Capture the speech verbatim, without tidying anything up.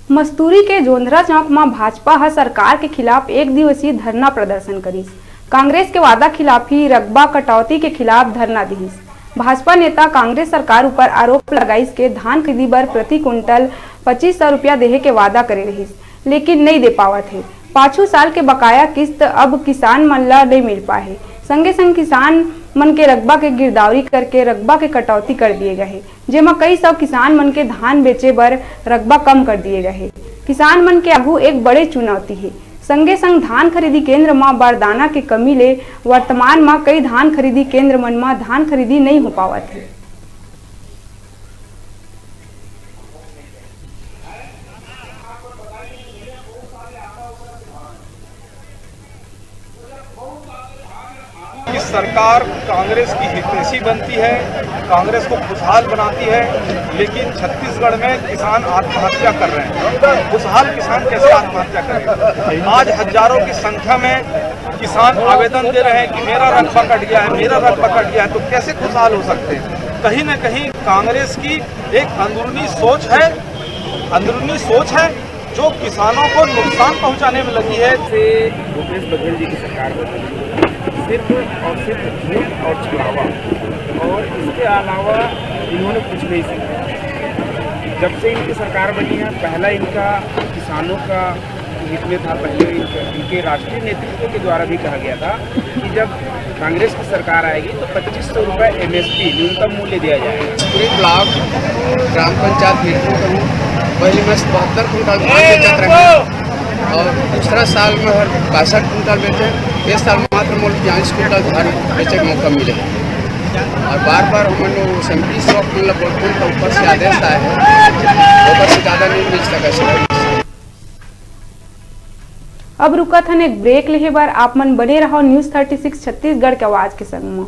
मस्तूरी के जोंधरा चौक म भाजपा ह सरकार के खिलाफ एक दिवसीय धरना प्रदर्शन करिस। कांग्रेस के वादा खिलाफ ही रकबा कटौती के खिलाफ धरना दिहिस। भाजपा नेता कांग्रेस सरकार ऊपर आरोप लगाइस के धान खरीदी बर प्रति कुंटल पच्चीस सौ रुपया देहे के वादा करे रहिस, लेकिन नइ दे पावत हे। पाछू साल के बकाया किस्त अब किसान मन ला नइ मिल पाए हे। संगे संग किसान मन के रकबा के गिरदावरी करके रकबा के कटौती कर दिए गए हे, जेमा कई सौ किसान मन के धान बेचे बर रकबा कम कर दिए गए हे। किसान मन के आगू एक बड़े चुनौती हे। संगे संग धान खरीदी केंद्र म बारदाना के कमी ले वर्तमान म कई धान खरीदी केंद्र मन म धान खरीदी नइ हो पावत हे। कि सरकार कांग्रेस की हितैषी बनती है, कांग्रेस को खुशहाल बनाती है, लेकिन छत्तीसगढ़ में किसान आत्महत्या कर रहे हैं। खुशहाल किसान कैसे आत्महत्या करें? आज हजारों की संख्या में किसान आवेदन दे रहे हैं कि मेरा रकबा कट गया है, मेरा रकबा कट गया है, तो कैसे खुशहाल हो सकते हैं? कहीं ना कहीं कांग्रेस की एक अंदरूनी सोच है, अंदरूनी सोच है जो किसानों को नुकसान पहुंचाने में लगी है। से भूपेश बघेल जी की सरकार बनी, सिर्फ और सिर्फ झूठ और छलावा, और इसके अलावा इन्होंने कुछ नहीं सीखा। जब से इनकी सरकार बनी है, पहला इनका किसानों का हित में था। पहले इनके, इनके राष्ट्रीय नेतृत्व के द्वारा भी कहा गया था कि जब कांग्रेस की सरकार आएगी तो पच्चीस सौ रुपये एमएसपी, न्यूनतम मूल्य दिया जाएगा। पूरी ब्लॉक ग्राम पंचायत मीरपुर का हूँ। पहली मैं बहत्तर कुंटल धान बेचत रहे और दूसरा साल में हर बासठ कुंटल बेचे। ये साल मात्र मोल बयालीस कुंटल धान बेचे के मौका मिले। और बार बार हमन लोग सैंतीस सौ कुंटल बोलते हैं, तो ऊपर से आदेश आए हैं, ऊपर से ज़्यादा नहीं मिल सका सर। अब रुकत हन एक ब्रेक लेहे बर। आप मन बने रहो न्यूज़ थर्टी सिक्स छत्तीसगढ़ के आवाज के संग म।